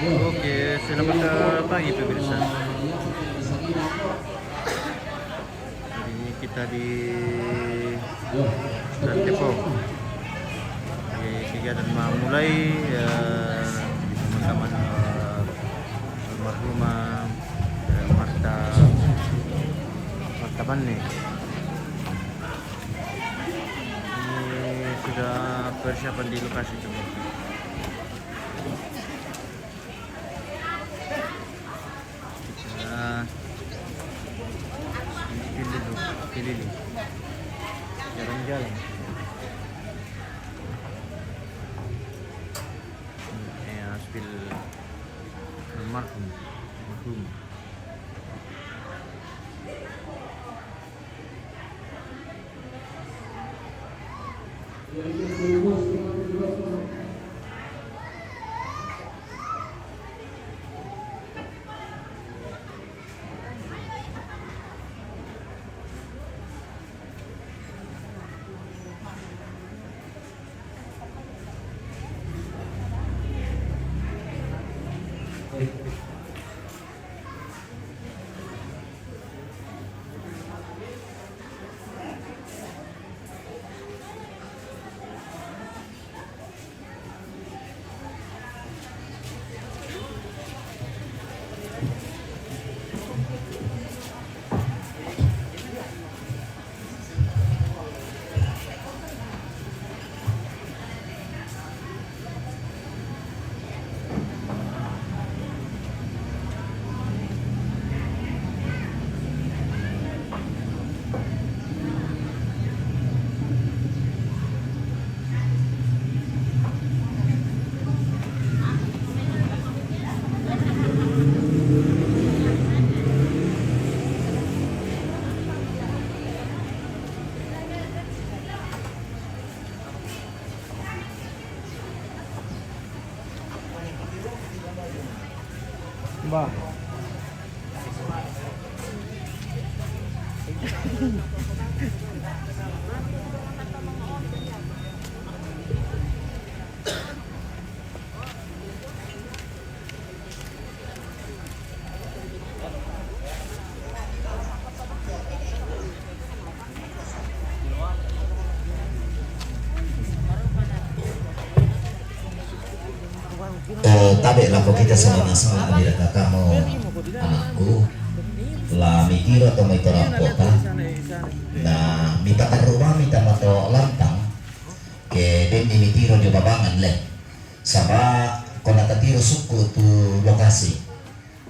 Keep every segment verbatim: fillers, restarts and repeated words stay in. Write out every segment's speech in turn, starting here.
Oke, selamat, eh, pagi pemirsa. Jadi kita di Trans Depok. Oke, kegiatan mau mulai, eh, di pemakaman, eh, almarhumah, eh, Marta, Marta Banne. Ini sudah persiapan di lokasi semua. Kita keliling, keliling. Jalan-jalan. Eh, spill almarhum, almarhum. Bah. Eh, tabe' lako kita sala-sala, abira kakamo anakku, la mitiro to mai to rampota, na mitakarru mami tama to lantang, ke denni mitiro dio babangan le. Saba' ko natatiro sukku tu lokasi.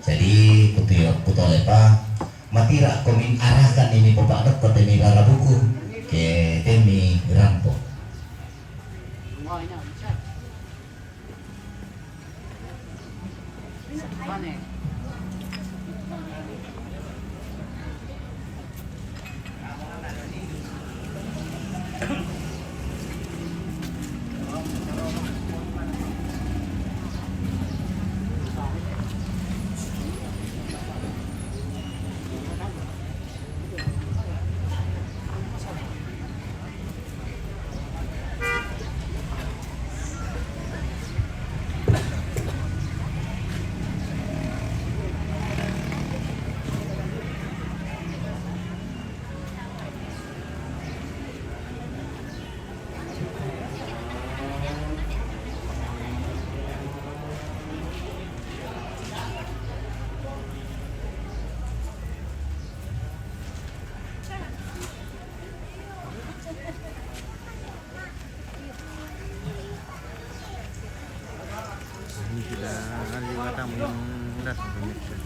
Jadi, kutio-, kutole pa, matira komin arakan ini popa dokko temi rara buku, ke temi rampo. Ini sudah lima tamu yang datang, pemirsa.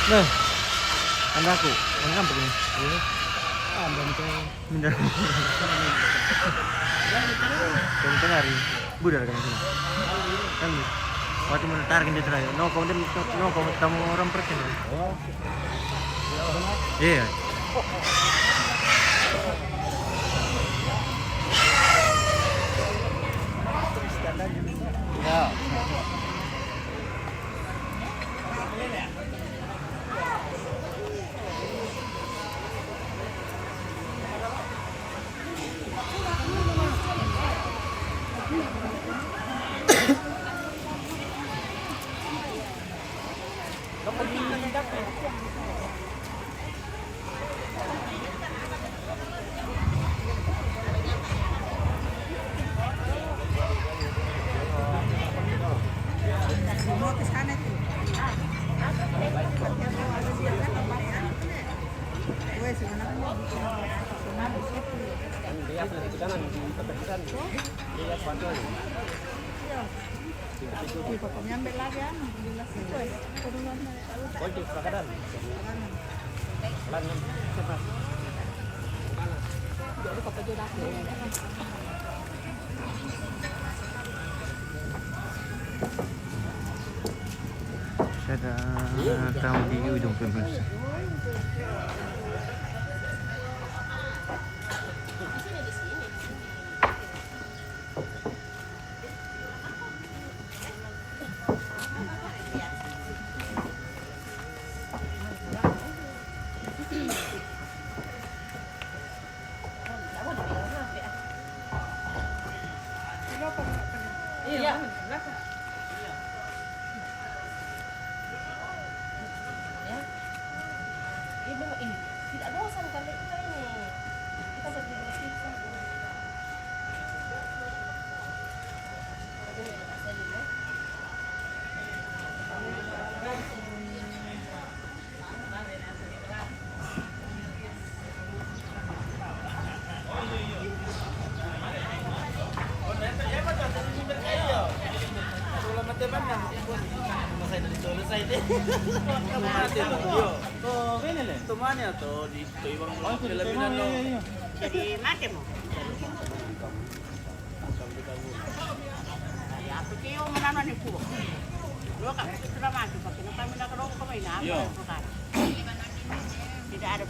Nah, andaku, orang kampung ni. Iya. Ah, minta. Kami tengah hari. Budar kami sini. Kami. Waktu menetakin dia terakhir. No, kau dan no, kau tamu orang persen. Oh. Iya. Ya. Ada tamu di ujung pemirsa. Iya. Ya. Ini, ini tidak bosan kalau kita ini. Kita berdua. Tomani ato di to ibang. Jadi mate mo. Ya, perché io me l'hanno nel culo. Lo ka, ito naman, pag kami nakarong kamay na, ano, ano ka? Tidak ada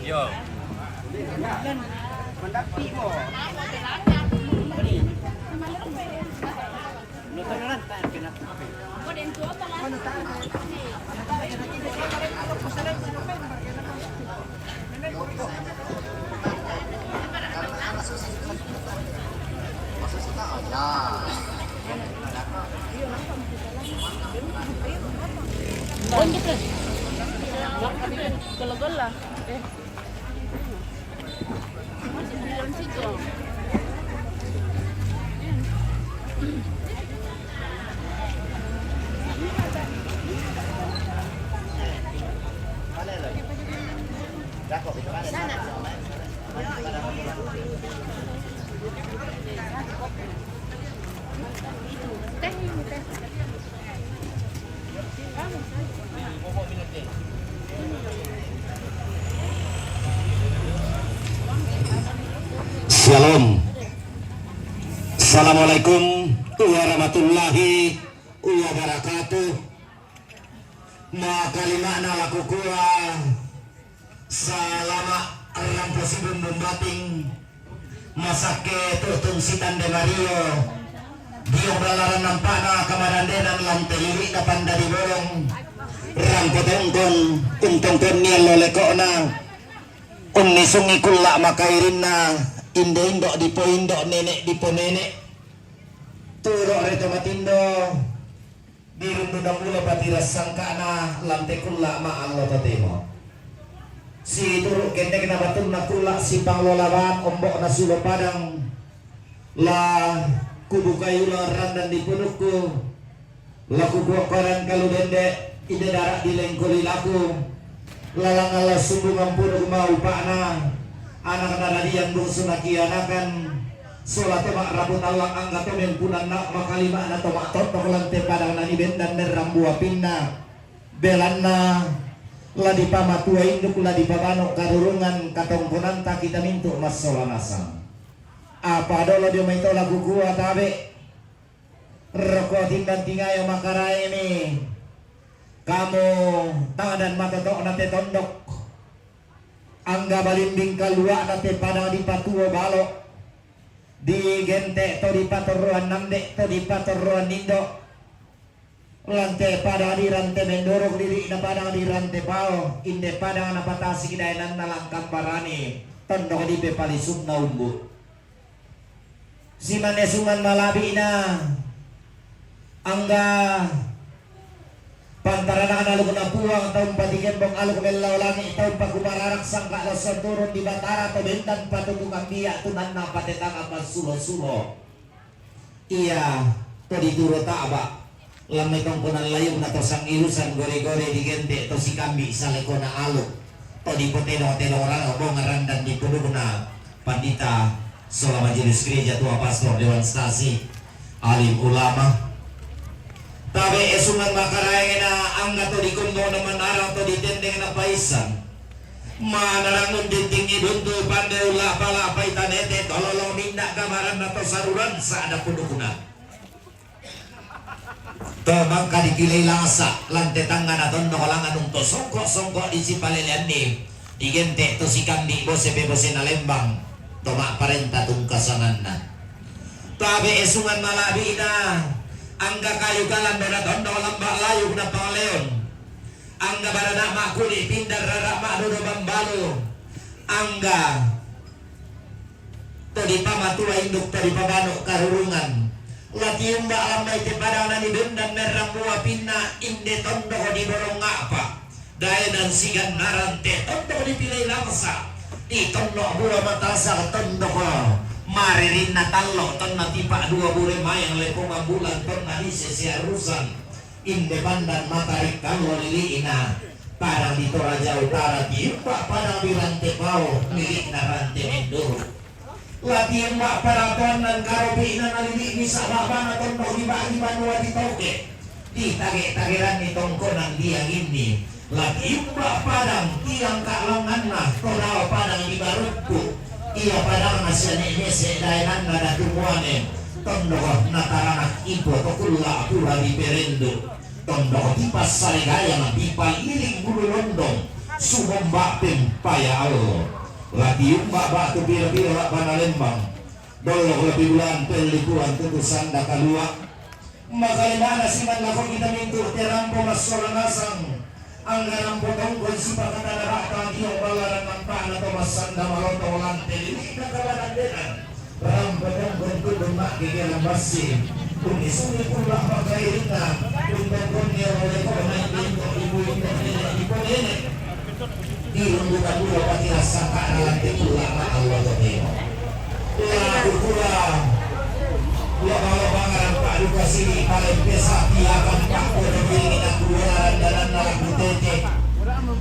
Yo. Gala-gala. Eh. Shalom. Assalamualaikum warahmatullahi wabarakatuh. Makalima'na laku kua, salama' rampo sibun bumbating, masakke tu'tun sitande mario, dio' balaran nampa'na kamadandenan lan te lili'na pandadi bolong, rangko tongkon, untongkonni allo leko'na, unnisungi kulla' makairinna, indo'-indo' dipoindo', nene' diponene', turo' ri to matindo, dirundu dambulo patira sangka'na lan te kulla' ma'allo totemo. Situru' kendekna batunna kulla' sipanglola bang ombo'na sulo padang, la kubukai ulang randan di pudukku, la kukuokkoran kalu dende', inde dara' dilengkoli laku, lalang alla sumbungan puduk maupa'na, anakna dadian bungsu nakianakan, sola to ma'rapu tallang angga to mempunanna makalima'na to ma'tottok lan te padang nanibendan merrambu apinna, belanna la dipamatua induk, la dipabano' karurungan katongkonanta kita mintu' massola nasang. Apa dolo dio mai to la kukua tabe', roko tindang tingayo makaraemi, kamu tangdan matoto'na te tondok, angga balimbing kalua'na te padang dipatuo balo', digente' to dipatorroan nande', to dipatorroan indo', lan te padang di rante mendorok diri'na padang di rante pao, inde padang napatasik daenanna langkan barani, tondok dipepalisunna umbu'. Simane sungan mala'bi'na, angga pantaranakna alukna Puang, tau mpatikembong aluk mellao langi', tau mpakubararak sangka' losso turun di Batara, to bendan patutukan bia' tunanna patetanga passulo-sulo. Iya, to dituro ta'ba', lan mai tongkonan layukna to sangirusan gore-gore digente' to sikambi' salekona aluk, to dipotedong-tedong rara bonga randan di pudukna pandita sola majelis gereja, tua pastor, dewan stasi, alim ulama. Tabe' esungan makaraengna angga to dikombongna manarang to ditendengna paisan. Manarang undintingi buntu pande ulla' pala' paitanete to lolong minda' gamaranna to saruran sa'da pudukna. To mangka dipilei lasa' lan te tangngana tondok langngan untu' songko'-songko' di sipaleleanni, digente' to sikambi' bose pebosena lembang, to ma'parenta tungkasananna. Tabe' esungan mala'bi'na, angga kayu kalan dona tondok lamba' layuk na pangleon, angga barana' ma'kuli' pindar rara' ma'dodo bambalu, angga To di pamatua induk to di pabanu karurungan. La tiumba' lamba ite padang na nibendan merrang mua pinna inde tondok di bolong nga'pa. Daenan sigannaran te tondok di pilei langsa. Di tondok bua matasa tondok maririnna tallo tonna tipa dua bure mayang lepongan bulan tonna di sesi arusan. Inde pandan matarik tallo lili'na padang di Toraja Utara tiumba' padang di Rante Pao lili'na Rante Mendoro. La tiumba' paratoanna karopi'na nalili'mi sa'ba'bana tondok di ba'gi banua di Toke. Ditage-tageranni tongkonan dianginni. La tiumba' padang tiangka' langnganna to dao padang di Barukku. Ia padangna sia ne' mese' daenanna Datu Muane. Tondok nataranak ipo to kulla' pura di Perendu. Tondok tipassare gayang dipalliling bulu londong. Sumomba' pempaya allo. La tiumba' ba'tu piro-piro la'bana lembang. Dollo' lebbi bulan pellipuan tutu sanda kalua'. Makalendana siman lako kita mintu' te rampo massola nasang. Angga rampo tongkon sipakatana ra'ta dio ballaran nampa'na to massanda maloto lante lili'na kabadandenan. Rampo tongkon tutu ma'gegeran bassi. Unni-sunni pulla pakairinna. Untongkonni olo leko main indo ibu indo nene ibu nene. Dirundukan dua pati rassangka'na lante pulla'na allo totemo. Laku pulang. Loba-loba ngarang pa'duka sili' palempe sapi akan pakkono dingin aku welarang dalanna laku tete.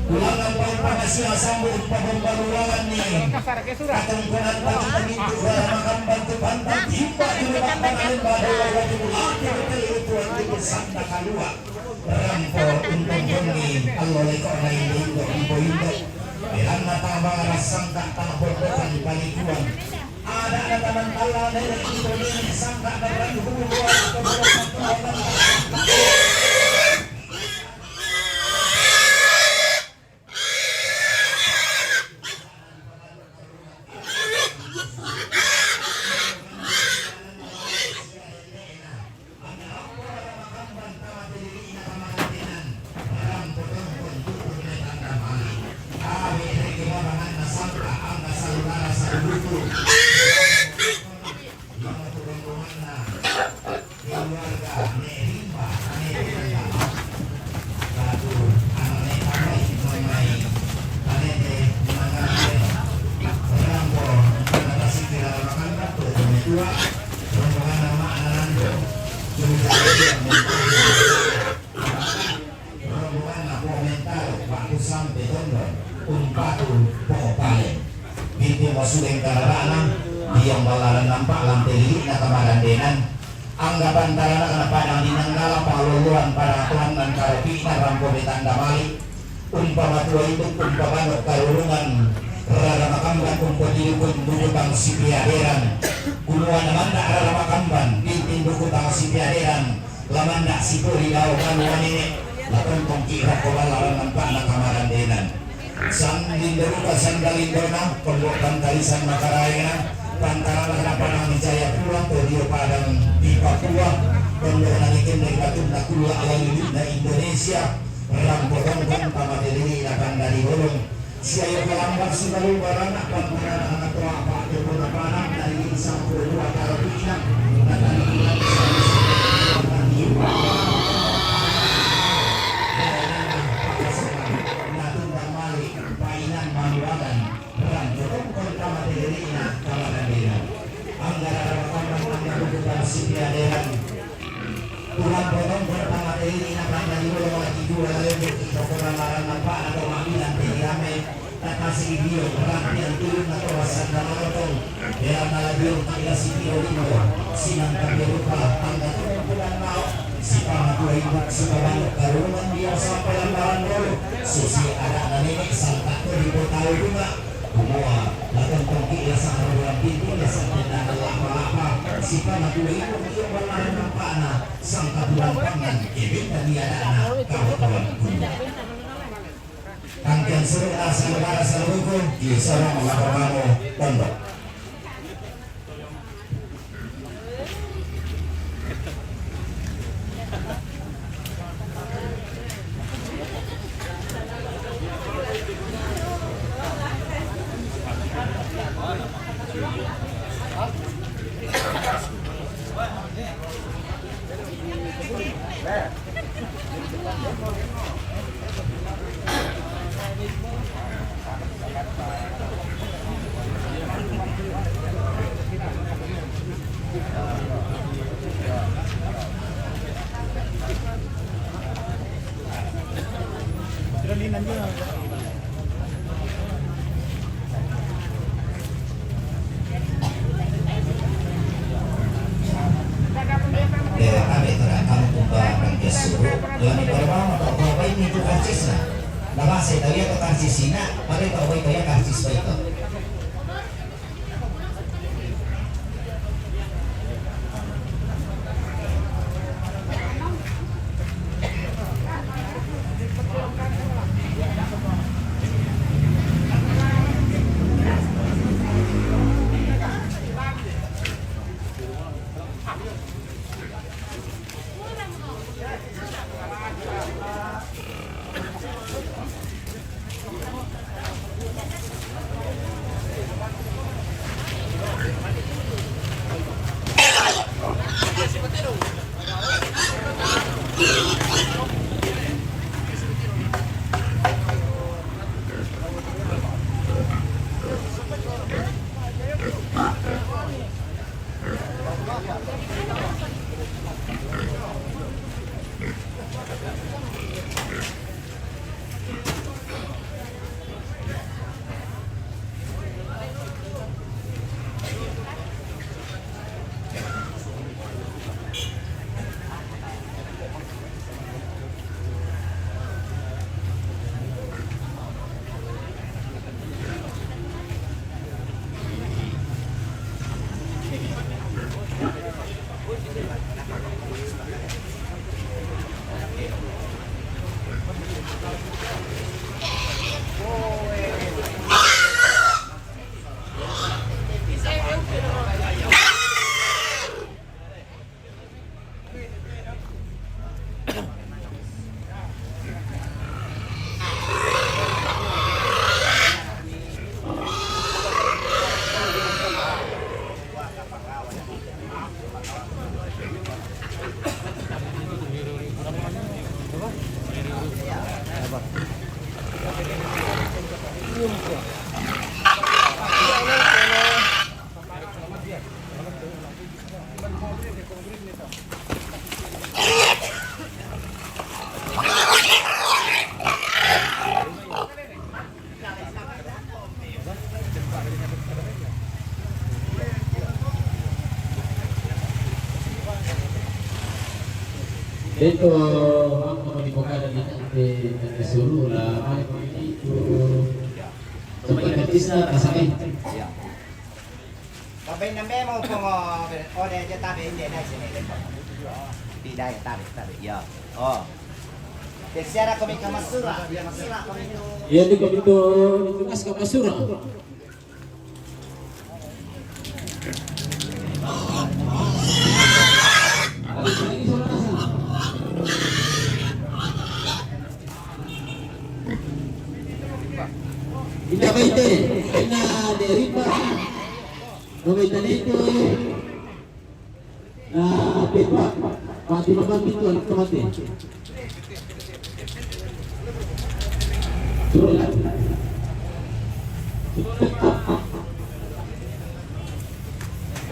Ulangan paumpa masiang sambu umpabomba lulanganni. Katongkonan pagi pamintu rara makamban tu pantang timba dulu makamban alemba doa wajib laki betul itu wajib sanda kalua. Rampo untongkonni allo leko'na indo-indo indo-indo. Belanna tang bangara sangka' tang pondokan panikuan. Ada'na tamantalla nene' ito nene' sangka' narrannu hulu luar atau bolong sangka' Rombonganna Puang Mentalo, waktu sampe tondon, umpatu Puang Paleng. Binti masudeng karara'na, diong ballaran nampa' lante lili'na kamadandenan, angga pantaranakna padang di Nanggala, paloloan padang toannan karopi'na rampo metanda mali', umpamatua induk, umpabano karurungan, rara makamban umpatidukun duku tang sipiaderan, kumua namanda' rara makamban, bintin duku tang sipiaderan, lamanda' sipoli dao banua nene', latontongki' rokko ballaran nampa'na kamadandenan. Sandindoruka sandalindona, pembo' pantalisan makaraengan, pantaranakna padang di Jayapura, to dio padang di Papua, tondok nani kendeng katunna kulla' lalili'na Indonesia, rampo tongkon pamatelili'na panda di bolong, Siayo kalamba sibalu barana pambarana anak toa pake puna panang dari sampo dua karo pina. Natundang mali painan manualan. Rang jokong kau kama tegerina kama tandina. Anggara rama kambang angga buku tang sipiaderan. Tulang potong pertama ini nak randa di bawah lagi dua lagi. Pokoknya marah nampak atau mami nanti rame. Tatasi idio, rampian tulung atau rasan nama lotong. Bela nala biung tak ila si tio limo. Sinang tapi rupa, angga turun pulang mau. Si pama tua ibu, si pama karungan dia sampai lambaran dulu. Susi ada na nenek, sangka tu di kota rumah. Kumua, la tongtongki' la sa'ra bulan pintu, la sa'ra tenda la'pa-la'pa, sipa matuwa ipun iyo balla'na nampa'na, sangka bulan pangan, kebenta niada'na kau tuan guru. Tangkian suru'na salubara saluruku, iyo sarang lapar mamo, tondok. Pero abe tara kamu kumba pagkasubo. Yo ni para mama ko ko bai ni tu karsis na. Nabase tayo to karsis sina. Pare to bai tayo karsis bai to. Dentro, vamos a poner boca de, de, de solo la mano, comunista, kasame. Babay na memo pongo, o de je tabe inde na sini le pongo. Di dai tabe, tabe, ya. Oh. Te siara komi kamasura, ya masura komi. Ya di komi to, di tugas kamasura. Ina baite, ina deripa. Noveita nete. Na pepa. Mati mama pitu anak mati.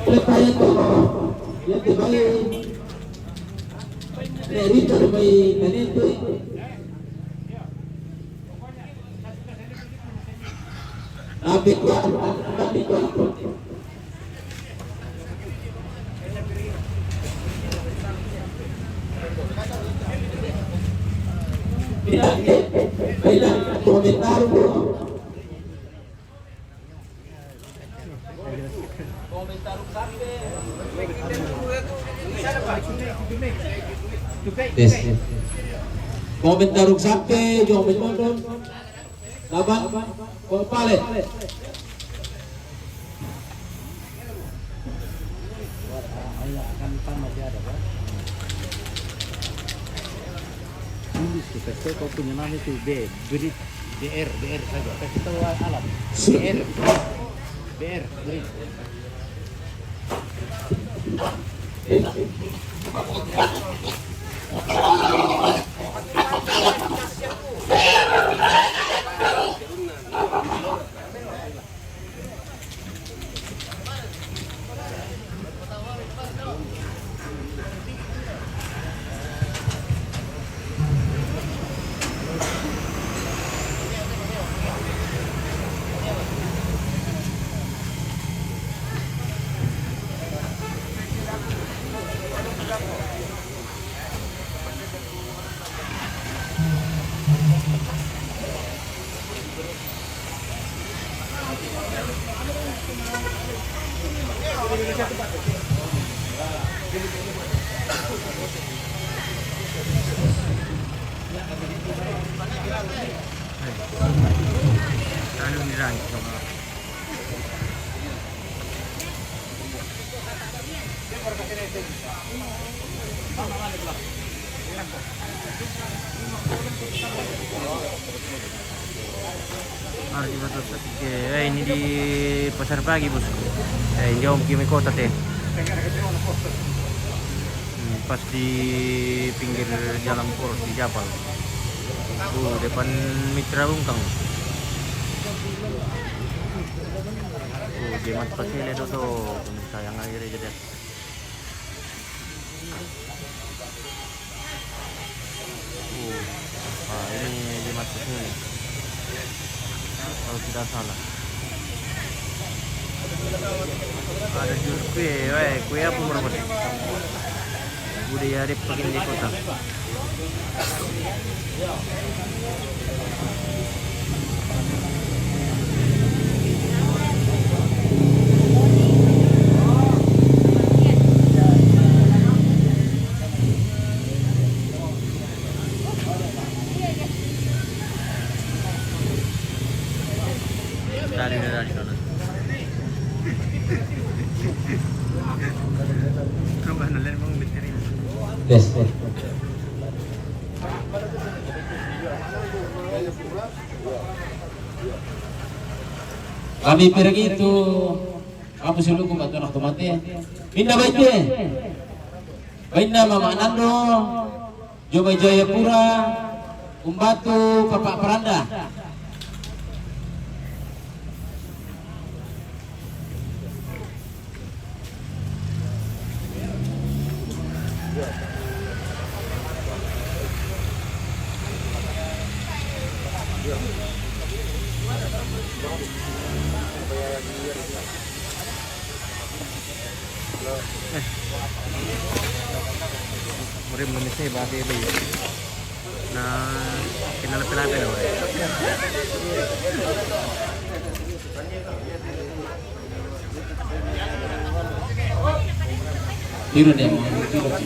Prepara todo. Ya te vale. Merita de mi talento. Habitual, habitual. Mira, eh, mira, comentario. Yes. Comentario sampai, jom betul. Laban, kau pale. Tulis tu, kasih tahu kau punya nama itu B, beri B R, B R saja. Kasih tahu alam. B R, B R, beri. Hari Jumat, Sabtu. Oke, eh, ini di pasar pagi, bosku. Eh, jauh pergi ke kota, teh. Hmm, pas di pinggir jalan Poros di Japal. Uh, depan Mitra Lungkang. Uh, Jumat Pasele itu tuh, pemirsa, yang akhirnya jadi. Uh, ah, ini Jumat Pasele, kalau tidak salah. Ada juru kue, weh, kue apa, Bro? Budaya Arif pakai di kota. Dari, dari, dari sana. Coba nelen mau mikirin. Yes, yes. Kami pergi tu, kamu suluku batu anak tomate. Pindah baite. Baina Mama Nando, Jomai Jayapura, Umbatu, Papa Paranda. Murim lemisnya bahasa apa ya? Nah, kenal kenapa ya? Tiru deh, mau tiru sih.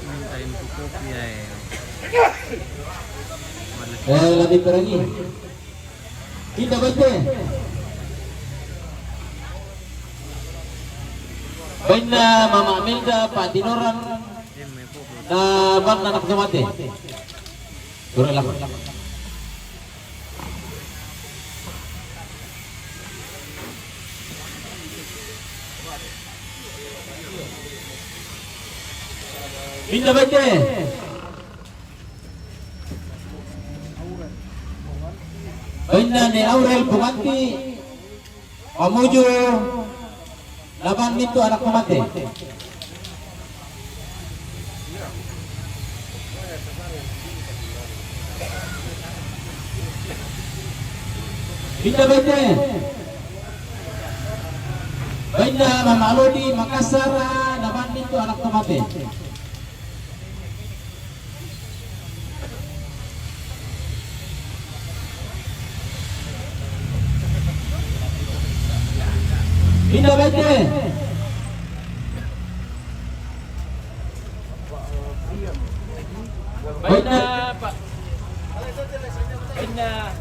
Minta info kopi ya. Eh, lebih pergi. Kita baca. Baina Mama Melda, Pak Tinoran, na ban anak mate. Turun lah. Pindah baca. Baina ni Aurel Pumanti. Mamuju laban mintu anak mamate. Pinda bete. Baina Mama Lodi Makassar, laban mintu anak mamate. Pinda bete. Baina, Pak. Pinda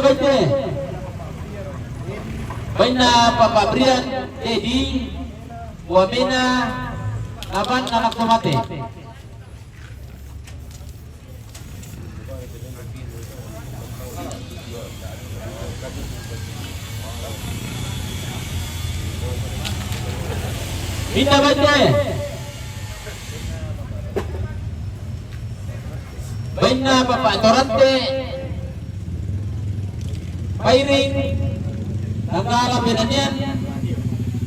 baite. Bainna Papa Brian Teddy, wamena, laban anak tomate. Pinda baite. Bainna Papa Torante, Pairing, Nanggala Penanian,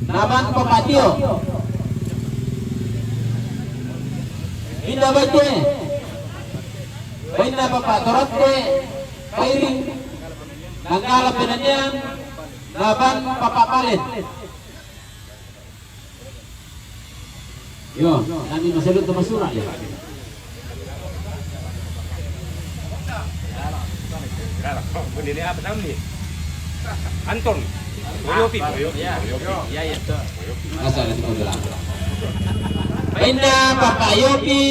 laban Papa Tio. Pinda baite. Bainna Papa Torante, Pairing, Nanggala Penanian, laban Papa Palen. Yo, kami masih belum termasuk ya. Ini apa namanya? Anton. Yopi. Yopi. Iya, iya, betul. Masa nanti mau bilang. Bainna Papa Yopi.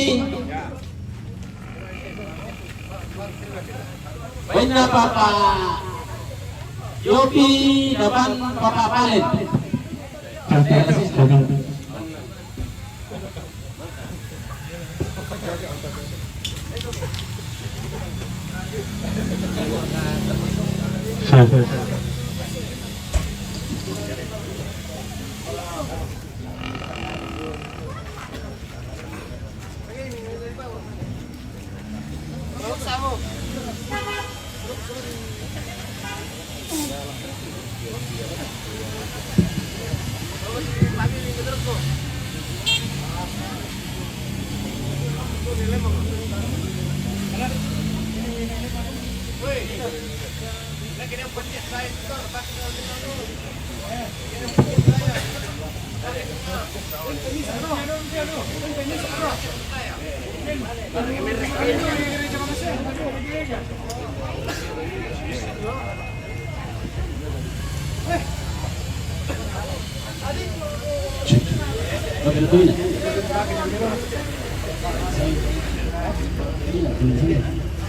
Bainna Papa Yopi, laban Papa Palen.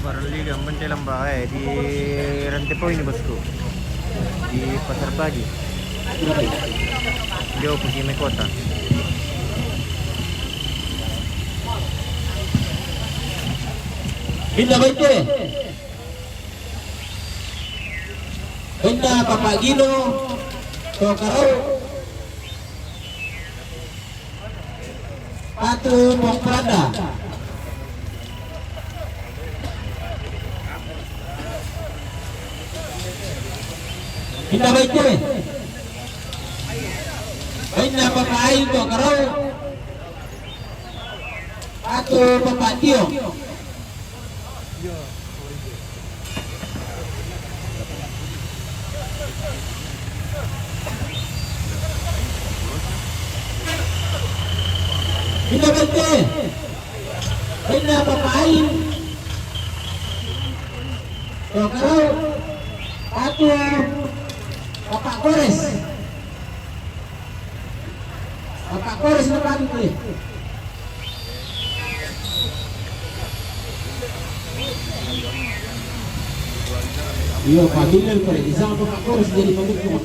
Barang liga mbentelan ba, eh, di Rantepao ini, bosku. Di Pasar Pagi. Jauh pergi mai kota. Pinda baite. Bainna Papa Gino, Tokarau. Patu Pong Pranda. Pinda baite. Bainna Papa Aing Tokarau. Patu Papa Tio. Pinda baite. Bainna Papa Aing. Tokarau. Patu Papa Kores. Papa Kores na patu. Iyo, pamilya ko, isang Papa Kores jadi pamilya ko.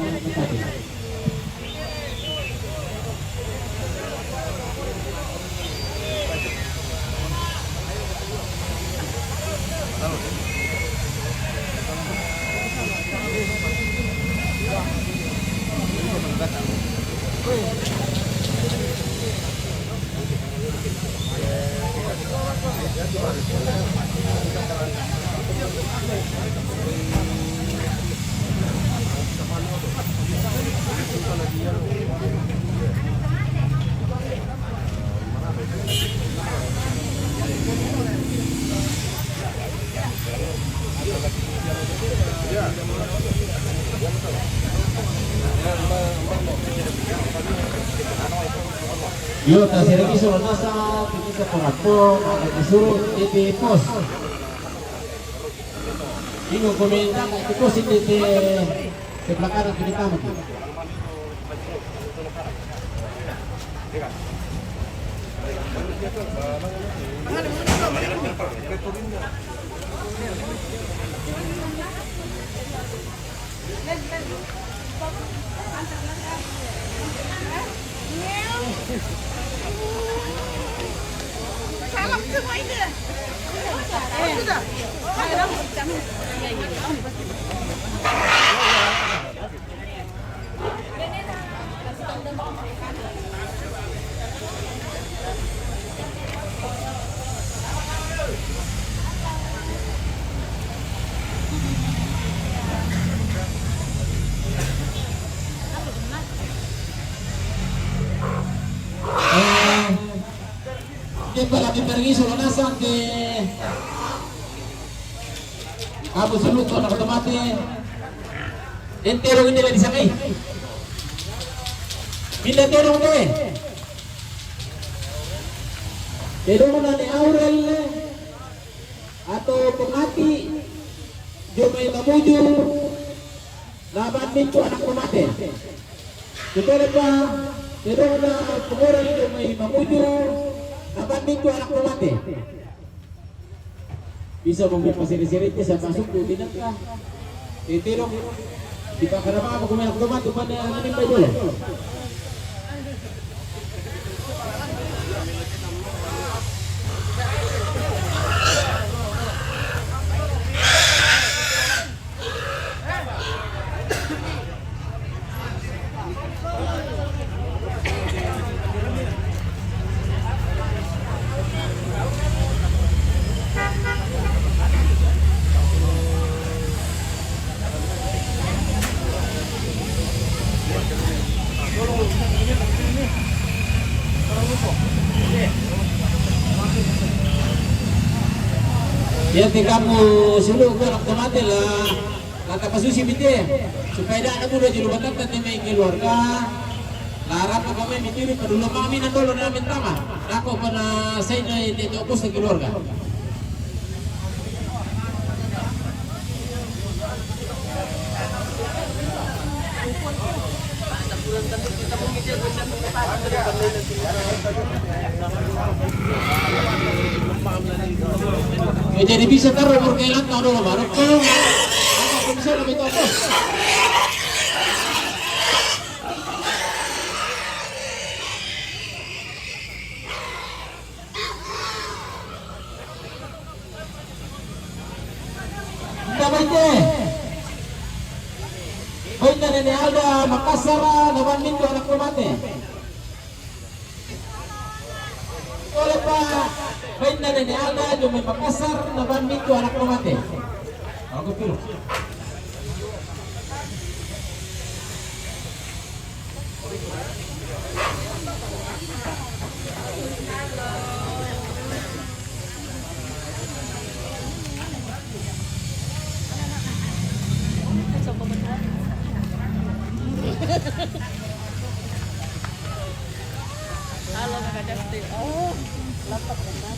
Iyo, ta serbisu nasa, kita korato, ada disuruh T P pos. Ino komentar, itu pos ini te, te belakang kita mungkin. Salam semua ini. Sudah. Eh, kita lagi pergi solo nasang ke Abu Sulu ko na katamate. Entero ini lagi sa kay. Pinda tero te. Tero na ni Aurel ato pamati. Jomai mamuju. Laban mintu anak pamate. Kita lepa. Tero na pamora jomai mamuju. Laban mintu anak pamate. Bisa mong pasiri-siri ti sa masuk tu tinaka. Titiro. Di pa karama mo kumain ako naman, tupan na namin pa dolo. Yan, tingnan mo, sulu ko, nagkamati la. Kata pasusi mite, supaya da na mula julu batata ti mai keluarga. Larang ko kami mitiri padula mami na dolo na mintama. Nako ko na sa ina iti to ko sa keluarga. Eh, jadi bisa taruh umur kailan tau dulu baru ko. Bisa lebih tau. Nda baite. Baina Nene Alda Makassar, laban mintu anak pamate. Ole pa, baina Nene Alda, jomai Makassar, laban mintu anak pamate. Aku pilu. Halo, Kakak Justin. Oh, lapar, kan?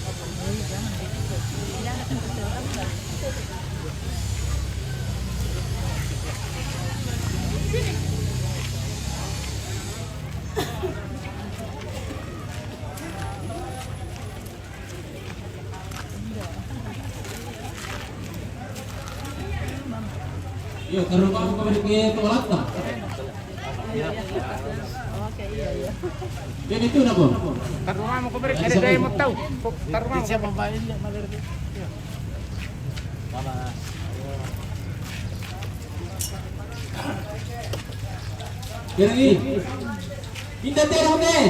Iya, taruh aku kembali ke toilet lah. Oke, iya, iya. Jadi itu napa? Taruh mau kembali, ada saya mau tahu. Taruh mau. Siapa Pak ini? Kira ini. Pinda terong deh.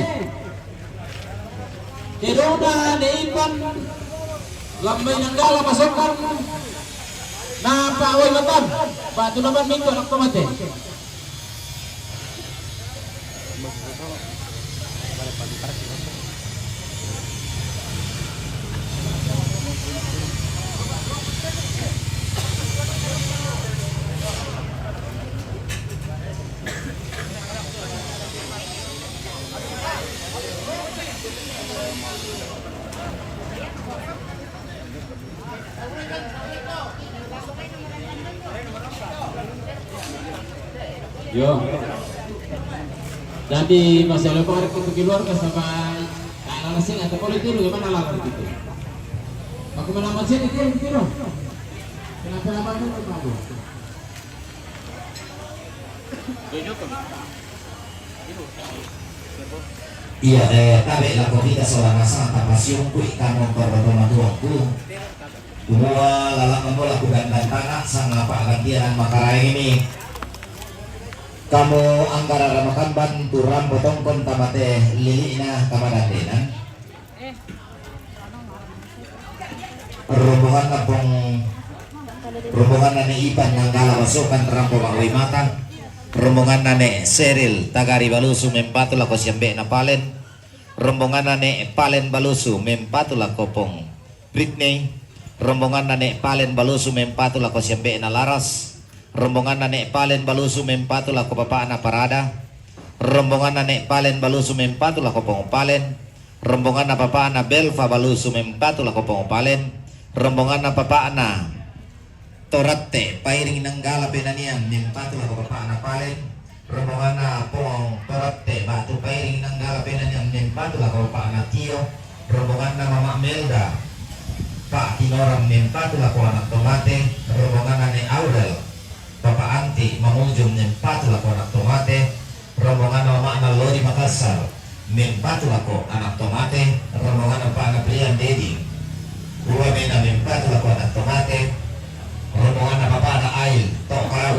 Terong na ne Ipan lambai nanggala pasokan na pa awai matan pa tu laban mintu anak pamate. Yo. Jadi masih ada korek untuk keluarga sampai tak ada sini atau boleh tidur gimana lah gitu. Aku mana masih di tidur tidur. Kenapa lama itu kamu? Iya, eh, tabe' lako kita sola nasang tapasiung kui kamu korro tomatuangku. Kumua lalang mamo lako gandang tana sangapa' gantian makaraeng ini. Kamu anggara ramakamban tu rampo tongkon tamate lili'na kamadandenan. Rombonganna pong, rombonganna ne Ipan Nanggala Basokan rampo ma'uwai mata. Rombonganna ne Seril Tagari Balusu mempatu lako siambe'na Palen. Rombonganna ne Palen Balusu mempatu lako pong Britney. Rombonganna ne Palen Balusu mempatu lako siambe'na Laras. Rombonganna ne Palen Balusu mempatu lako bapa'na Parada. Rombonganna ne Palen Balusu mempatu lako pong Palen. Rombonganna bapa'na Belva Balusu mempatu lako pong Palen. Rombonganna bapa'na Toratte Pairing Nanggala Penanian mempatu lako bapa'na Palen. Rombonganna Pong Toratte Batu Pairing Nanggala Penanian mempatu lako bapa'na Tio. Rombonganna Mama Melda Pak Tinorang mempatu lako anak tomate. Rombonganna ne Aurel Papa Anti Mangujung mempatu lako anak tomate. Rombonganna mama'na Lodi Makassar mempatu lako anak tomate. Rombonganna bapa'na Brian Dedi Uwamena mempatu lako anak tomate. Rombonganna bapa'na Ail to Karau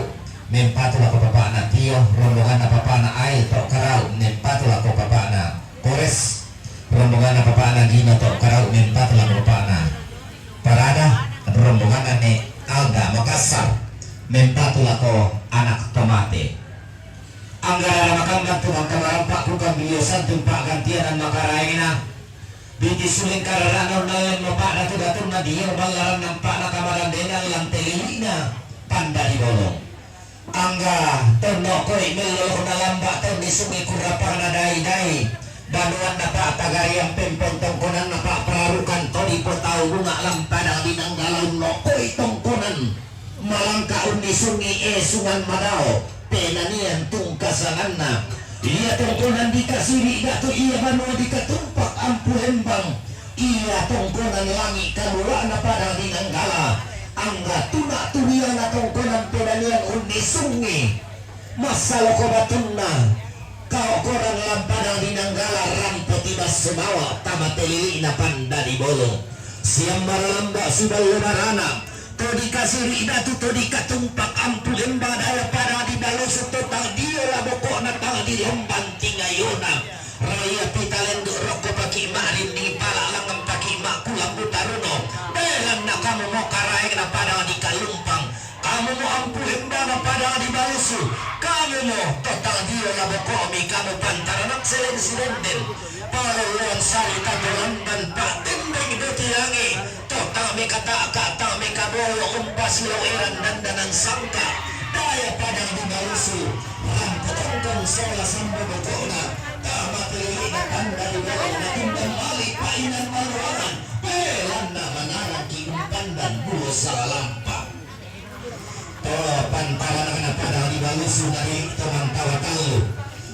mempatu lako bapa'na Tio. Rombonganna bapa'na Ail to Karau mempatu lako bapa'na Kores. Rombonganna bapa'na Gino to Karau mempatu lako bapa'na Parada. Rombonganna ne Alda Makassar mempatu lako anak tomate. Anggara makamban tu mangkamarampa' ku kambilio santun pa'gantianan makaraengna. Biti suling karara'na unnallemmo pa'datu-datunna dio ballaranna ampa'na kamadandenan lan te lili'na Panda di Bolong. Angga tonno koi mello lako nalamba' tau nisungi kurrapangna dai-dai banuanna pa'tagarian pempon tongkonanna pa'pararukan to dipotau bunga' lan padang di Nanggala unnokoi tongkonan. Malangka unnisungi esungan madao, penanian tungka sanganna. Ia tongkonan dikasiri' datu, ia banua dikatumpak ampu hembang, ia tongkonan langi' kalula'na padang di Nanggala, angga tuna' turiana tongkonan penanian unnisungi. Massaloko batunna, kaokoran lan padang di Nanggala rampo tibasso bawa' tama te lili'na Panda di Bolong. Siammara lamba' siballo barana, to dikasiri' datu to dikatumpak ampu lemba daya padang di Balusu to tang dio la boko'na tang dilombang tingayona. Raya pitalendu' rokko paki' ma'rinding pala' langngan paki' ma'kulang butaruno. Belanna kamu mo karaengna padang di Kalumpang. Kamu mo ampu lembana padang di Balusu. Kamu mo to tang dio la boko'mi kamu pantarana seleng sidenden. Palolloan sari tatolandan pa'tendeng boti langi'. To tang mekata'ka' tang mekabolo umpasi lao eran dandanan sangka'. Daya padang di Balusu. Rampo tongkon sola sambo boko'na. Tama te lili'na Panda di Bolong na tundang mali' pa'inan maluangan. Belanna manaraki' umpandan bulo salalampa. To pantaranakna padang di Balusu nari to mangkawa tallu.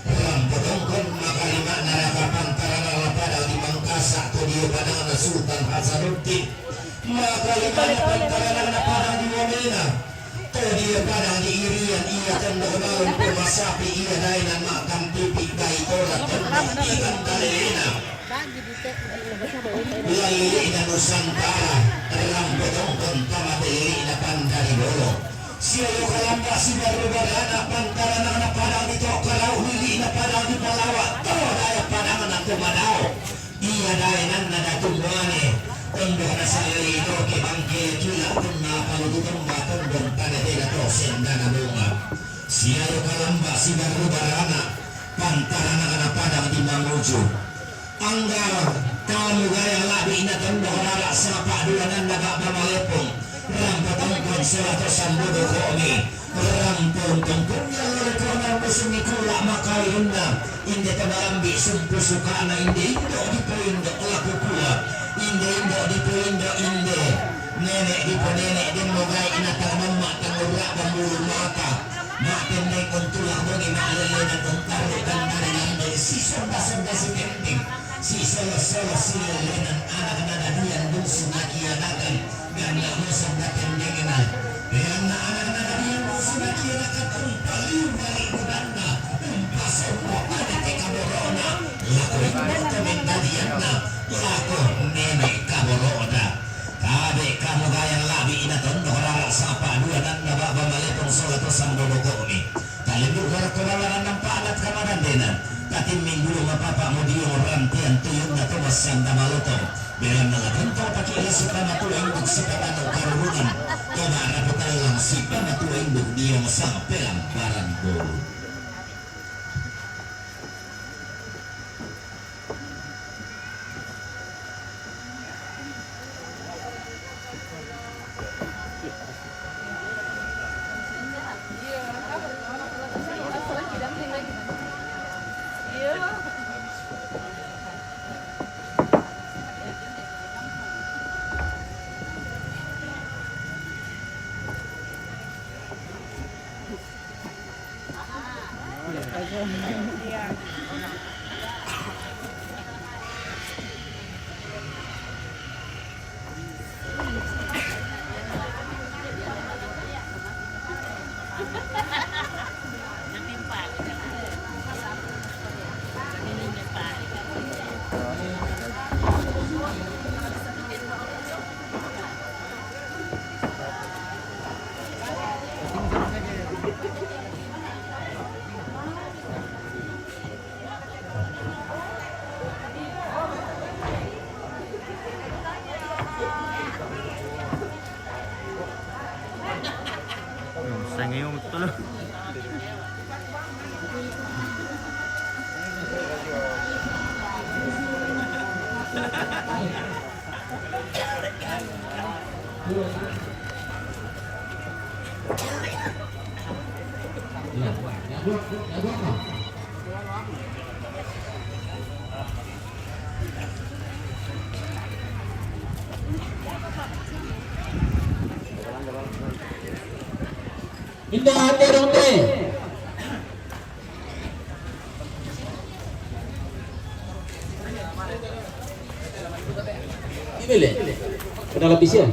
Rampo tongkon makalima'na raka pantaranakna padang di Mangkasa' to dio padangna Sultan Hasanuddin. Makalima'na pantaranakna padang di Wamena to dio padang di Irian, ia tondok naung pomasapi ia daenan ma'kampipi' bai tora tondok di Gandalena. Lili'na Nusantara, rampo tongkon tama te lili'na Panda di Bolong. Siayo kalamba sibarru barana pantaranakna padang di to karau lili'na padang di Palawa, to daya padangna to madao. Ia daenanna Datu Muane, tondok nasalli to ke bangke kila punna palutu tomba tondok tana tena to sendana bunga. Siayo kalamba sibarru barana pantaranakna padang di Manguju. Angga tamu gaya la'bi'na tondok rara' sapa' duananna ba'ba malepong, rampo tongkon sola to sambodo ko'mi, rampo tongkon yallo lekona musungi kula' makairunna, inde to malambi' sumpu suka'na inde indo' dipoindo' la kukua, inde indo' dipoindo' inde, nene' diponene' demmo gai'na tang mamma' tang urra'bang bulu mata, ma'tendeng untu' la bongi ma'lellenang untarru' tang nare Sunda-sunda si Tenteng, si solo-solo si lelenan anak nadadian bungsu nakianakan, ganda bosan datendengena. Belanna anak nadadian bungsu nakianakan umpaliu bali budanna, umpasombo ade te kaborona, lako imbong to mendadianna, lako nene kaborona. Tabe kamu gayang labi ina tondok rara sapa dua nanda baba malepong sola to sando bokomi. Talindu marakko balaran nampa anak kamadandena. Tatimming gulu mapapa mudiong rantian tuyunna to massanda malotong. Belanna la tentong paki la sipamatua induk sipamanu karurungan. Toma raputallang sipamatua induk diong sampelang barang bolu. Sangeong tolo. Indah hati dong teh. Ini le. Kenal lapis ya?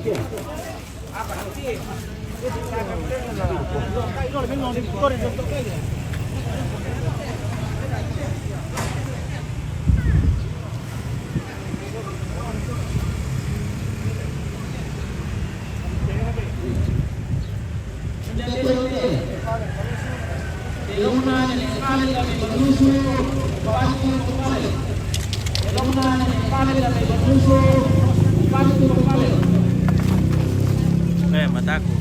Eh, mataku.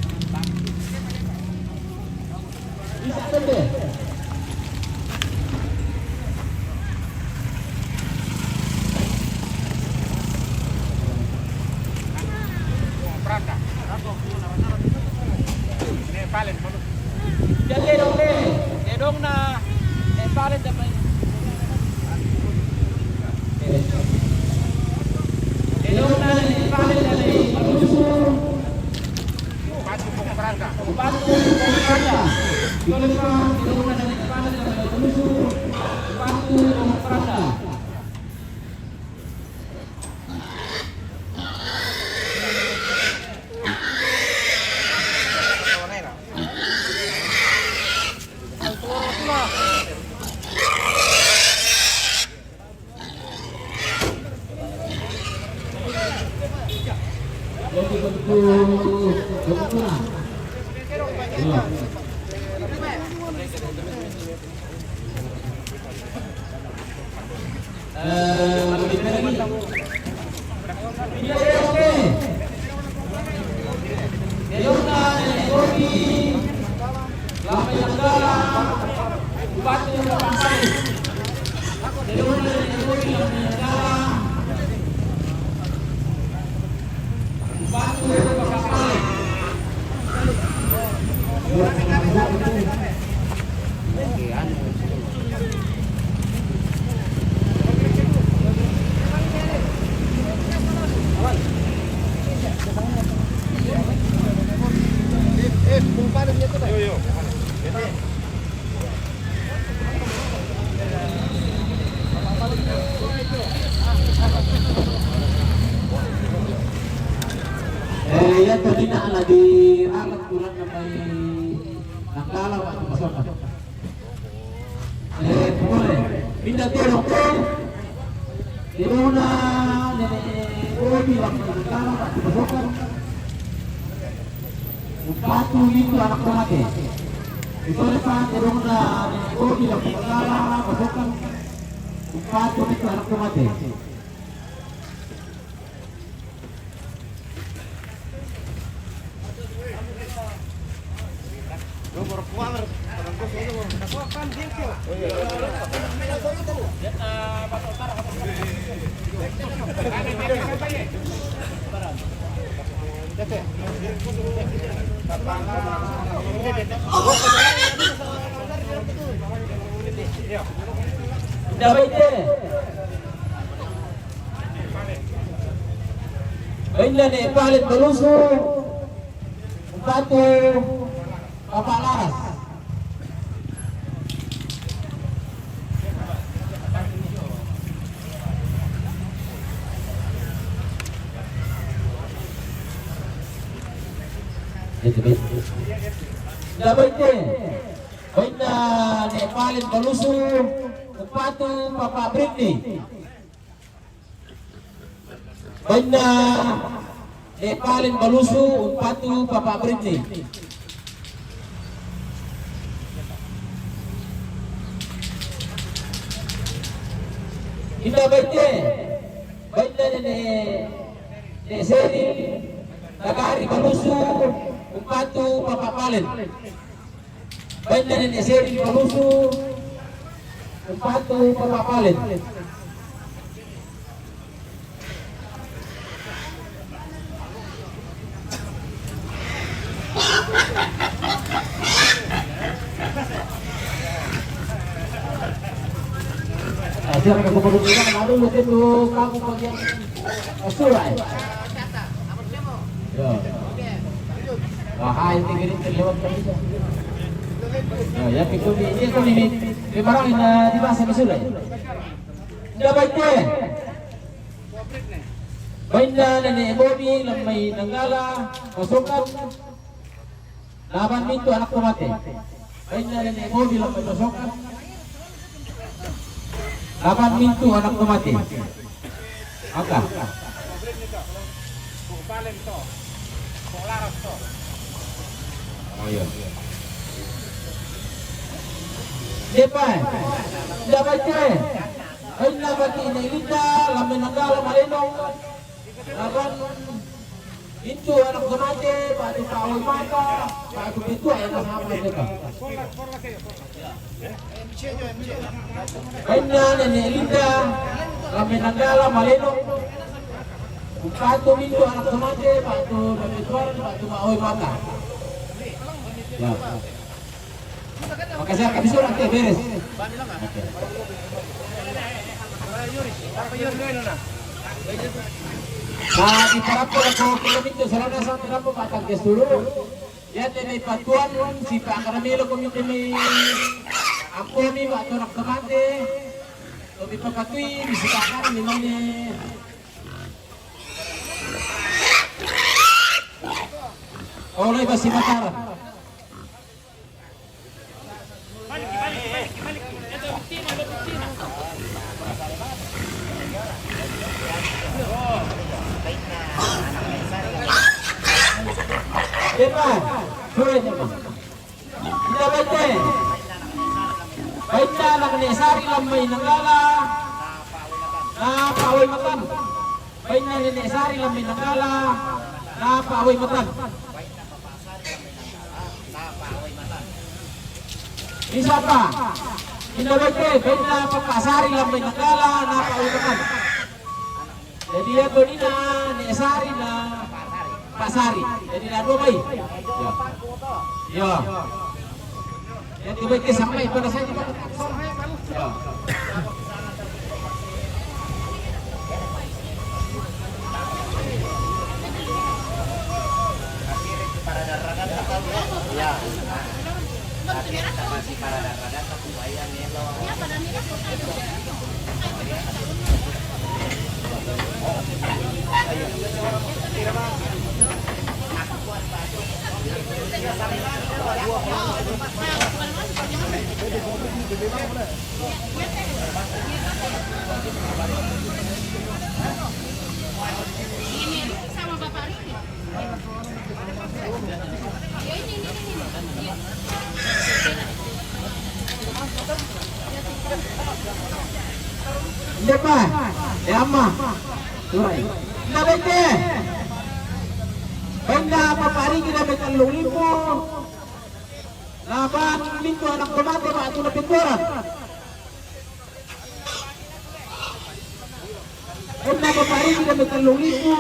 Eh, iya, tadi nak lagi ralat kurang sampai nangkala waktu pasokan. Eh, pokoknya, pindah terong, eh. Terong na, nene, oh, bilang nangkala waktu pasokan. Upatu itu anak tomate. Itu depan terong na, nene, oh, bilang nangkala pasokan. Upatu itu anak tomate. Dapat itu. Bainna ne Palen Balusu, upatu Papa Laras. Itu, itu. Dapat itu. Bainna ne Palen Balusu, upatu Papa Britney. Bainna ne Palen Balusu, upatu Papa Britney. Inda baite, bainna ne, ne Seri, Nagari Balusu, upatu Papa Palen. Bainna ne Seri Balusu, upatu Papa Palen. Siapa yang mau berbicara? Lalu lu itu kamu bagian, eh, surai. Ya. Wahai, tinggi itu lewat tadi. Ya, ya, itu di, ini itu di, di barang ini di bahasa Mesir. Nda baite. Bainna nene Bobi lammai Nanggala, pasokan. Laban mintu anak tomate. Bainna nene Bobi lammai pasokan. Laban mintu anak tomate. Maka. Oh, iya. Depan. Nda baite. Bainna bati ne Linda, lammai Nanggala maleno. Laban mintu anak tomate, batu kawai mata, batu pintu anak sama kita. Bainna nene Linda, lammai Nanggala maleno. Upatu mintu anak tomate, batu dame tuan, batu kawai mata. Ya. Makasih, kami sudah, oke, beres. Oke. Nah, di parappa ko kilo mintu sarana sa parappa matangkes dulu. Ya, tene patuan si Pak Karamelo, komite mi aku mi Pak Tonak Kemate. Lebih papatui di sekarang di mana? Oleh Basi Mataram. Depan, sure, depan. Inda baite. Bainna nene Sari lammai Nanggala. Napa wai matan. Bainna nene Sari lammai Nanggala. Napa wai matan. Isapa? Inda baite, bainna Papa Sari lammai Nanggala, napa wai matan. Jadi ya, tonina ne Sari na Pak Sari. Jadi na dua mai. Ya. Ya. Ya, tiba ke sampai pada saya juga. Ya. Ya. Tapi kita masih para darah-darah, aku bayang ya, lo. Inde pa, e amma. Turai. Inde bete. Benda paparigi dame tellung lipu. Laban mintu anak to mate ba'tu na pettuarang. Benda paparigi dame tellung lipu.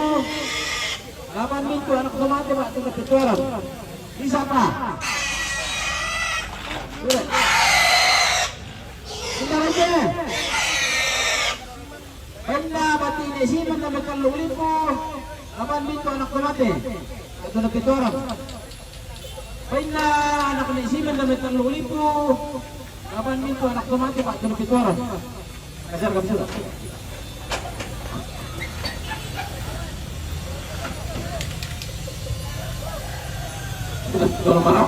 Laban mintu anak to mate ba'tu na pettuarang. Bisa pa. Turai. Inde bete. Painna bati ne simen na metellung lipu, laban mintu anak to mate, ba'tu na pettuarang. Painna anak ne simen na metellung lipu, laban mintu anak to mate, ba'tu na pettuarang. Kasar kami sudah. Kalau marah,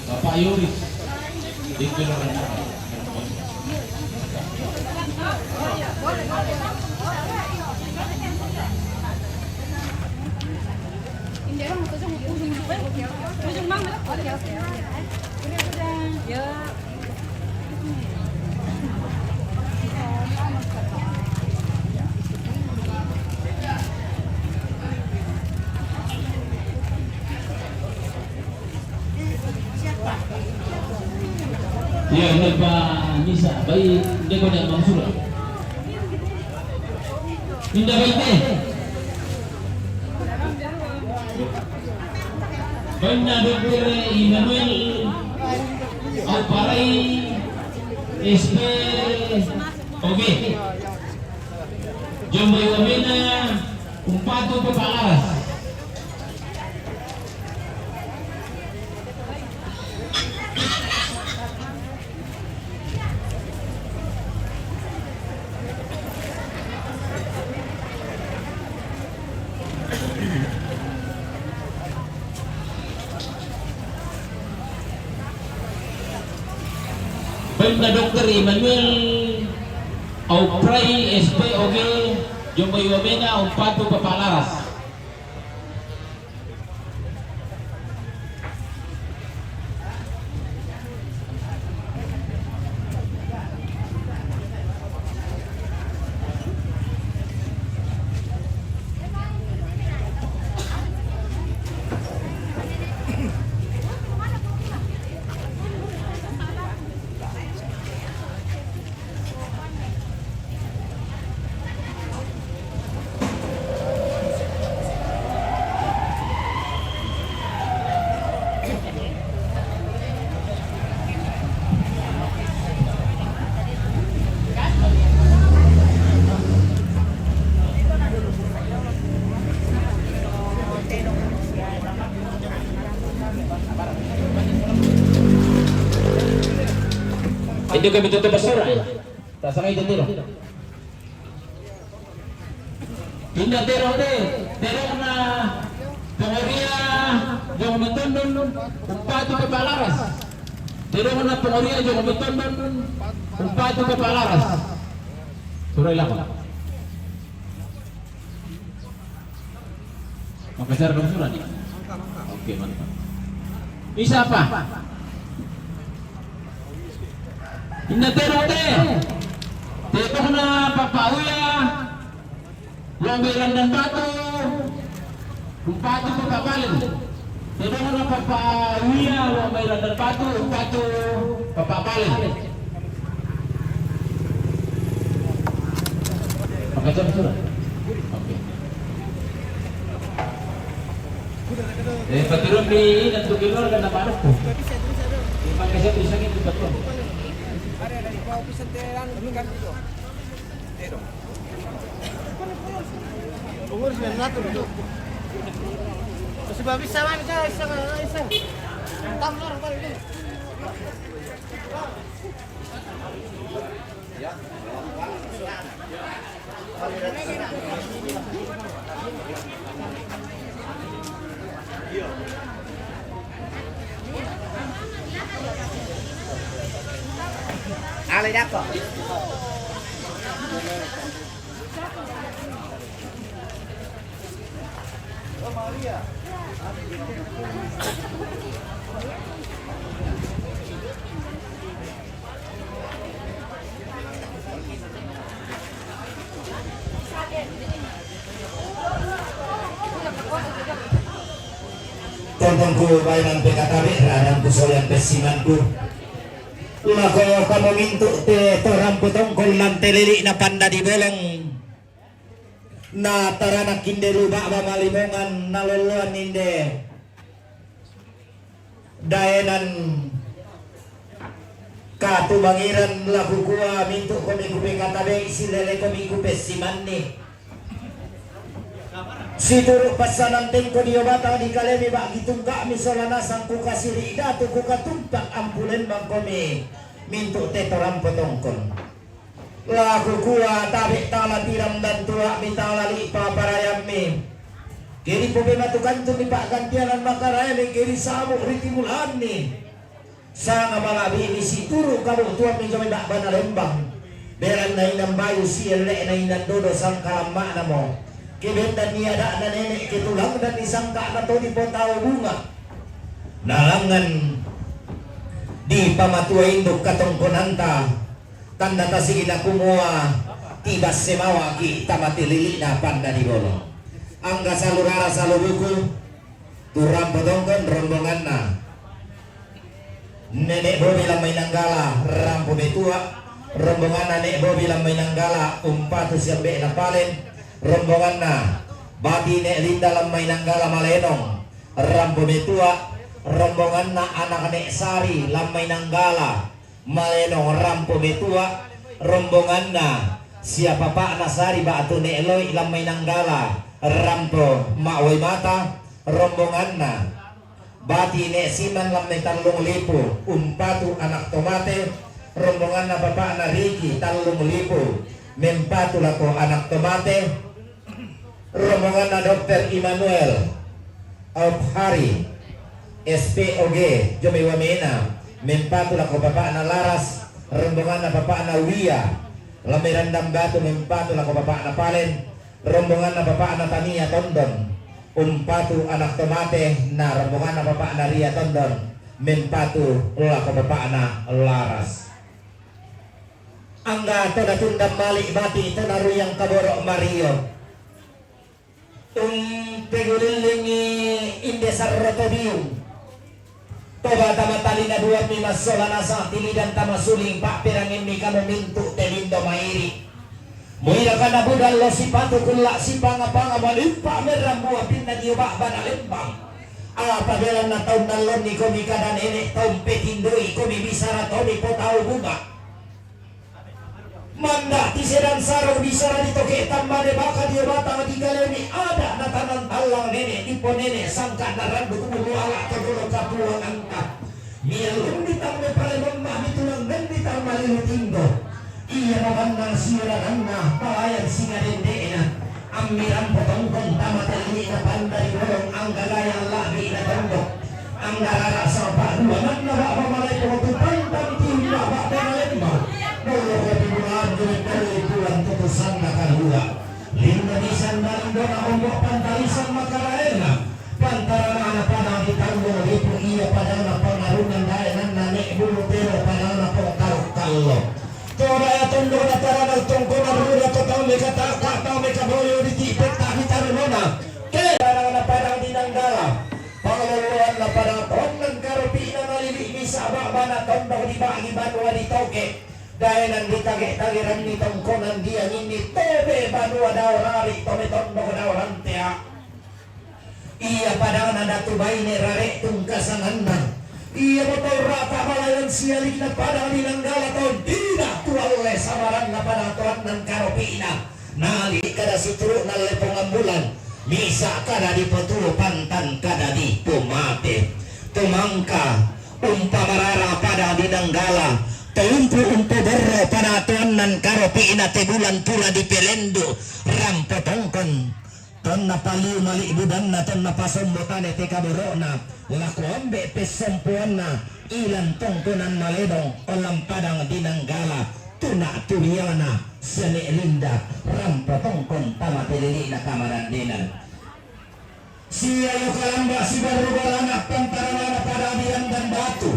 Bapak Yoris, di Kelurahan. Iya, ini Pak Nisa, baik, dia kau nak maksud. Minda baite. Bainna Dokter Immanuel Auparai, S P O G. Jombai wamena umpatu pe palaras. Dokter Immanuel Auprai, S P O G, Jombai Wamena, umpatu Papa Laras. Itu kami tutup basura, ya. Tak sangai itu tiro. Inda tero te, tero na pongoria Jomai Tondon, umpatu Papa Laras. Tero na pongoria Jomai Tondon, umpatu Papa Laras. Surai lako. Makajar kamu surat ni? Oke, mantap. Isa pa? Inda tero te. Tero na Papa Uya. Lomba Irandan Batu. Umpatu Papa Palen. Tero na Papa Uya, Lomba Irandan Batu, umpatu Papa Palen. Pakai jam sudah. Oke. Eh, paturun di nantu keluarga na baru. Pakai jam bisa gitu, betul. Umur sembilan ratus itu. Masih bisa mana, saya iseng, iseng. Tam lor, balik. Ale dako. Tongtongku bainan pe katabe, radangku solian pe simanku. Lako kamu mintu' te to rampo tongkon lan te lili'na Panda di Bolong. Na taranak inde lu ba'ba malimongan, na lolloan inde daenan katumangiran, la kukua mintu' komi kupekatabe'i, silele komi kupessimanni. Situru' passanan tengko dio batang di kalemi ba'gi tungka'mi sola nasang kukasiri' datu kukatumpak ampulembang komi mintu' te to rampo tongkon. La kukua tabe' tala tirang dan tua'mi tala li'pa parayammi. Ke dipopematu kantun dipa'gantianan makarayami ke disabu' ri timulaanni. Sanga mala'bi'mi situru' kabu'tuammi jomai ba'bana lembang. Beranna inang bayu sielle'na inang dodo sangkalamma'namo. Ke bendanni ada'na nene' ke tulangdanni sangka'na to dipotau bunga'. Nalangngan dipamatua induk katongkonanta. Tanda tasi'na kumua tibasse mawa'ki' tama te lili'na Panda di Bolong. Angga salu rara salu buku, tu rampo tongkon rombonganna Nene' Bobi lan mai Nanggala rampo metua, rombonganna Ne' Bobi lan mai Nanggala umpatu siambe'na Palen, rombonganna Bati Ne' Linda lan mai Nanggala malenong rampo metua, rombonganna anak Ne' Sari lan mai Nanggala malenong rampo metua, rombonganna sia papa'na Sari ba'tu Ne' Loi lan mai Nanggala rampo ma'uai mata, rombonganna Bati Ne' Siman lan mai Tallung Lipu umpatu anak to mate, rombonganna papa'na Riki Tallung Lipu mempatu lako anak to mate, rombonganna Dokter Immanuel Auphari, S P O G, jomai Wamena, mempatu lako papa'na Laras, rombonganna bapa'na Wia, la mai Randan Batu mempatu lako bapa'na Palen, rombonganna bapa'na Tania Tondon, umpatu anak to mate, na rombonganna bapa'na Ria Tondon, mempatu lako bapa'na Laras. Angga to natundan mali' mati, to naruyang kaboro' mario. Umpegulillingi inde sarro to biung. Toba tama talina duammi massola nasang tilidan tama suling pa'perangimmi kamu mintu' te lindo mairi'. Muiraka nabuda allo sipatu kulla' sipanga-panga malimpa merrambua pinna dio ba'bana lembang. Apa belanna taunna allonnikomi kada nene' taumpetindoikomi bisara tomi potau bunga'. Manda' tisedan sarong bisara ditoke' tammane baka dio batang dikalemi ada' natanan tallang nene' diponene' sangka' narandu kuburu ala' to dolo kapuanganta. Miallung ditang me palememma mitulang nenditang malilu tindo. Ia mamannang siurananna palayan singadende'na. Ammirampo tongkon tama telli'na pandari bolong angga gayang la'bi'na tondok. Anggarara sapa dua manna ba'ba malai potu pantang tiumba ba'ba malembang. Dolo kopi bulan duri duri bulan tutusanna kalua. Linna di sandang dona ombo pantalisan makaraena. Pantarana padang di tanggung ripu ia padana pangarungan daenanna ne bulu tero padana pongkaruk kallo. Toda ya tondok na tarana tongkona rura to tau meka ta ka tau meka boyo di tipe ta di tarunona. Ke tarana padang di nanggala. Pangaloloanna pada tonnan karopi'na nalili' misa' ba'bana tondok dibagi banua ditoke'. Daenan ditage-tageranni tongkonan dianginni tobe banua dao rari' tome tondok dao rantea'. Ia padana datu baine rare' tungkasananna. Ia motau rata' balayan sialikna padang di nanggala tondina tualle samaranna pada toannan karopi'na. Nali kada situru' nalle pongambulan, misa' kada dipoturu' pantan kada dipomate. Tumangka, umpamarara pada di nanggala, toumpu umpoborro pada toannan karopi'na te bulan pura dipelendu, rampo tongkon, tonna paliu mali' budanna, tonna pasombo tane te kaboro'na, lako ambe' pessompoanna, ilan tongkonan maledong, olang padang di nanggala, tuna turiana, sene' linda, rampo tongkon tama telili'na kamarandenan. Sia io kalamba sibarru balana pantarana pada di Randan Batu,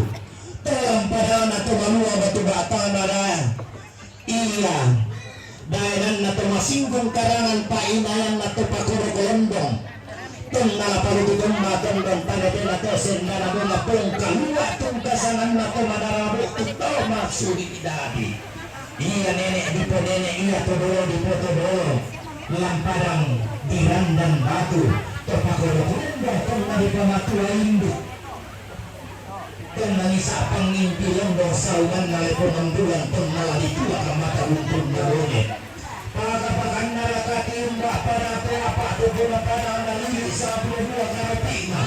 tolang padana to manua batu batana daya. Iya, daenanna to masinggung karangan pa'inayanna to pakoro kolondong. Tonna la palutu tomma tondon tane tena to sendana bona pongkalua tungkasananna to madarabu to masuli dadi. Iya nene' diponene' iya to dolo dipoto dolo. Lampadang di Randan Batu to pakoro kolondong tonna dipamatua indu'. Tonna misa' pangngimpi londong saunganna lepongan bulan tonna la ditulak mata untunna bone. Paka-pakanna raka tiumba pada te apa' tepona pada nalili' sappulo dua karopi'na.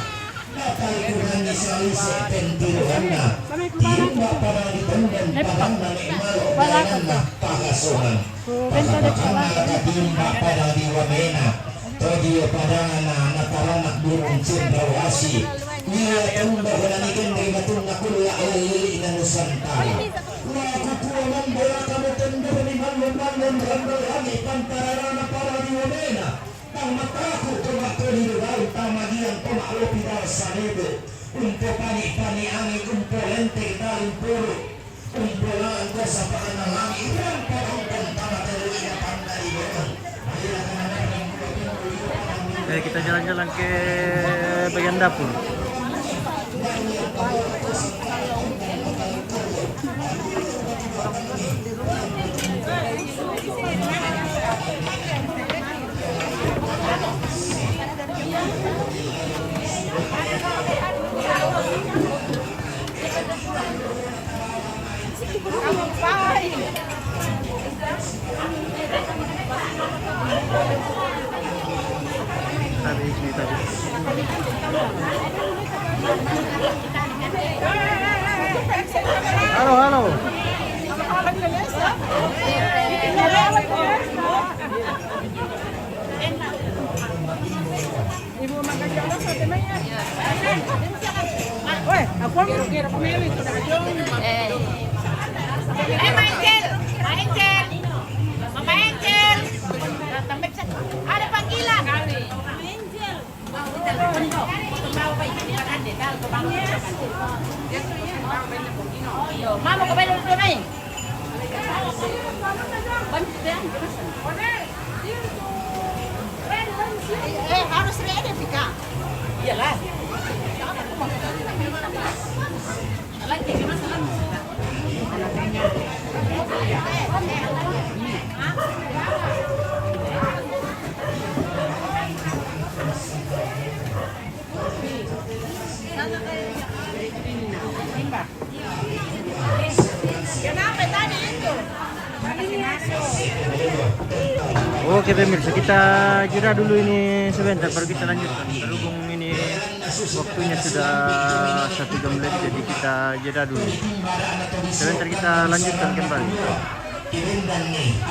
Natalikuranni salise' pentiroanna. Tiumba pada ditondon padanna me' malo' daenanna pagasongan. Paka-pakanna raka tiumba pada di wamena. Todio padana natarana' burung cendrawasih. Ia tondok naniken ri batunna kulla' lallili'na Nusantara. Laku kua mambola kamu tondok ni mallon-mallon randalani pantararana para di wamena. Tang mataku to makkoni dogau tamagiang to ma'lopi dal sanebe. Umpo pani-pani angin umpo lenteng daling puru. Eh, kita jalan-jalan ke bagian dapur. Halo, halo. Ibu makan jalo sate maya. Weh, aku mau kira pemilik. Eh. Mama, ko bello dito, May. Eh, harus ready, Pika. Iyalah. Oke, pemirsa, kita jeda dulu ini sebentar, baru kita lanjutkan. Berhubung ini waktunya sudah satu jam lebih, jadi kita jeda dulu. Sebentar, kita lanjutkan kembali.